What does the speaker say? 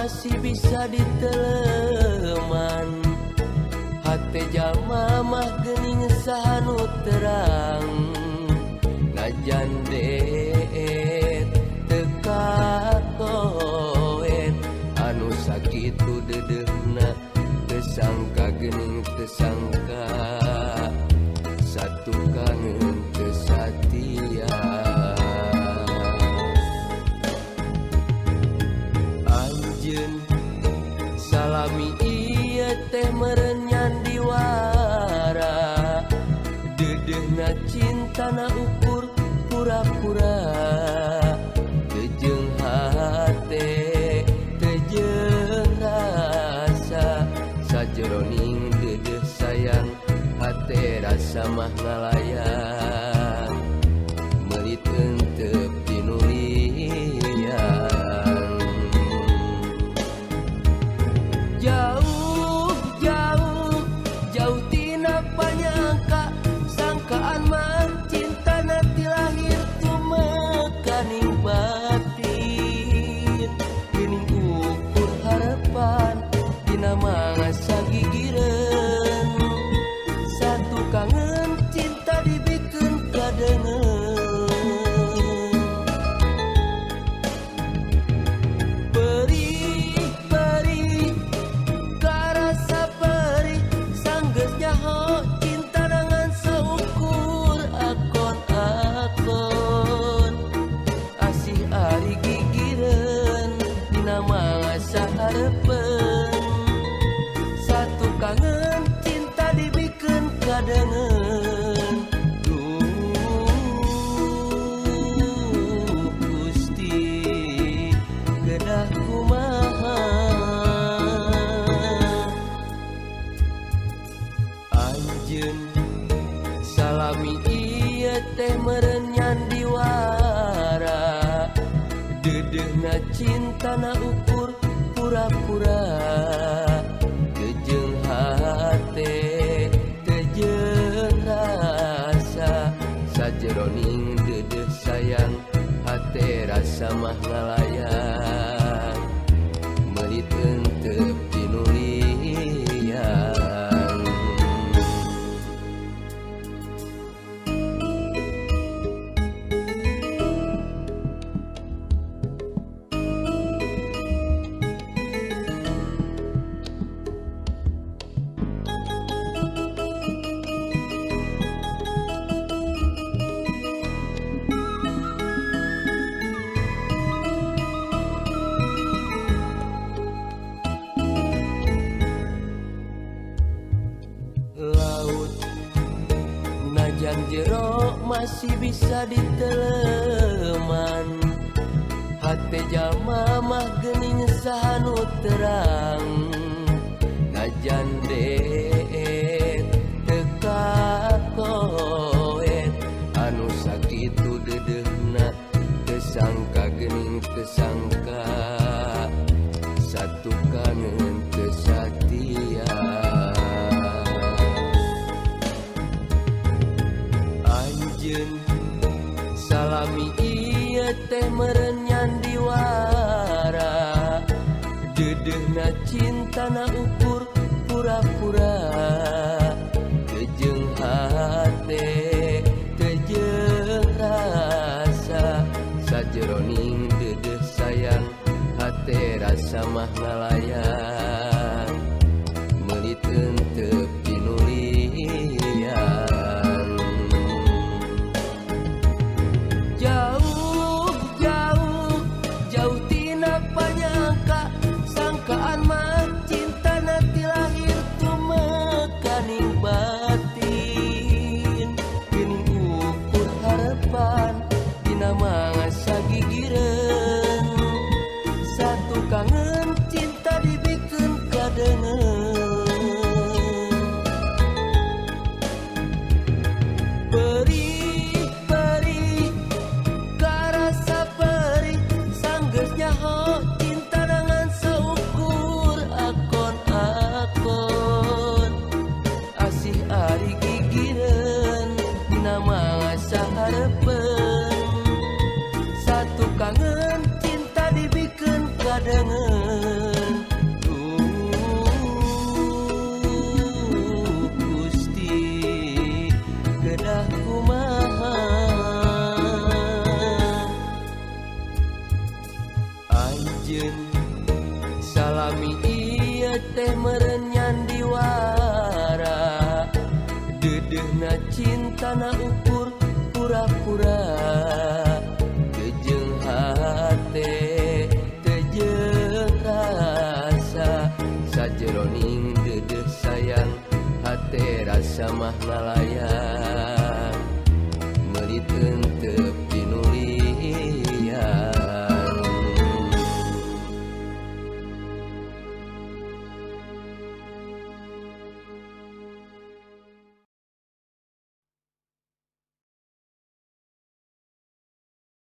masih bisa diteleman. Hate jalma mah geuning saha nu terang. Najan deet teu katoet anu sakitu deudeuhna teu sangka geuning teu sangka satu kangen teu satia. Anjeun salami ieu teh meureun nyandiwara. Deudeuhna cintana ukur pura-pura. Teu jeung hate teu jeung rasa sajeroning deudeuh sayang hate rasa mah ngalayang. Meulit enteup tinulian. Jauh jauh jauh tina panyangka sangkaan mah cintana ti lahir tumekaning batin. Geuning ukur harapan dina mangasa gigireun. Satu kangen cinta dibikeun kadeungeun. Perih perih karasa perih sanggeus nyaho cinta dengan saukur akon-akon. Asih ari gigireun dina mangasa hareupeun. Satu kangen cinta dibikeun kadeungeun. Duh Gusti kedah kumaha. Anjeun salami ieu teh meureun nyandiwara. Deudeuhna cintana ukur pura-pura. Teu jeung hate teu jeung rasa sajeroning deudeuh sayang hate rasa mah ngalayang. Meulit enteup tinulian. Laut najan jero masih bisa diteleman. Hate jalma mah geuning saha nu terang. Najan deet teu katoet anu sakitu deudeuhna teu sangka geuning teu sangka satu kangen teu satia. Anjeun salami ieu teh meureun nyandiwara. Deudeuhna cintana ukur pura-pura. Teu jeung hate teu jeung rasa sajeroning deudeuh sayang hate rasa mah ngalayang. Meulit enteup tinulian. Jauh jauh jauh tina panyangka sangkaan mah cintana ti lahir tumekaning batin. Geuning ukur harapan dina mangasa gigireun. Satu kangen cinta dibikeun kadeungeun. Perih perih karasa perih sanggeus nyaho cinta dengan saukur akon-akon. Asih ari gigireun dina mangasa hareupeun. Satu kangen cinta dibikeun kadeungeun. Sajeroning dedeh sayang, hate rasa mah ngalayang.